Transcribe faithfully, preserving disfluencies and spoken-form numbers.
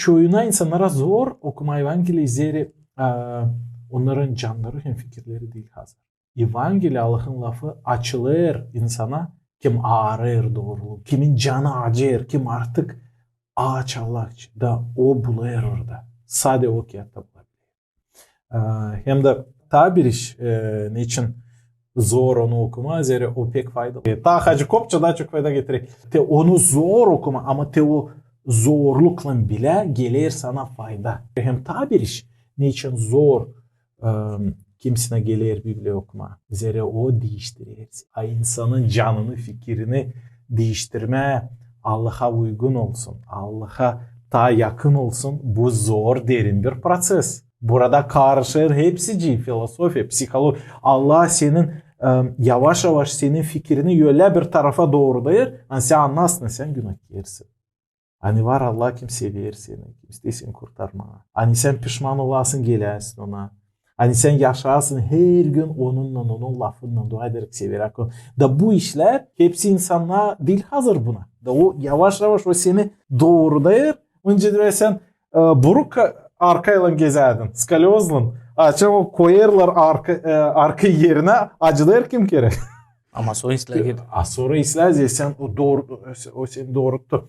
Çoyuna insannara zor okumaa Evangeliyi, zerä, e, onnarın cannarı hem fikirleri diil hazır. Evangeliya, Allahın lafı, açılêr insana, kim aarêêr dooruluu, kimin canı acıyêr, kim artık aaç Allah için, da o bulêr orada. Sade o kiyatta bulabilir. E, hem dä taa bir iş, e, neçin zor onu okumaa, zerä o pek faydalı. E, taa hacı kopça taa çok fayda getirer. Te onu zor okumaa, ama te o zorluklan bilä geler sana fayda. Hem taa bir iş, neçin zor, e, kimseyä geler Bibliya okumaa. Zerä o diiştirer. A insanın canını, fikirini diiştirmää, Allaha uygun olsun, Allaha taa yakın olsun, bu zor, derin bir proţes. Burada karışêr hepsicii: filosofiya, psihologiya. Allah senin, e, yavaş-yavaş senin fikirini ölä bir tarafa doorudêr, ani sän annêêrsın, sän günahkersin. Ani var Allah, kim seer seni, kim isteer seni kurtarmaa. Ani sän pişman olasın, geläsin Ona. Ani sän yaşaasın her gün Onunnan, Onun lafınnan, dua ederäk, severäk Onu. Da bu işlär hepsi insannara diil hazır buna. Da o yavaş-yavaş o seni doorudêr. Öncä dä sän, e, buruk arkaylan gezärdin, skoliozlan. Açan o koyêrlar arka, e, arka erinä, acıdêr kim kerä. Ama sora islää ki... A sora islää, sän o dooru, o seni dooruttu.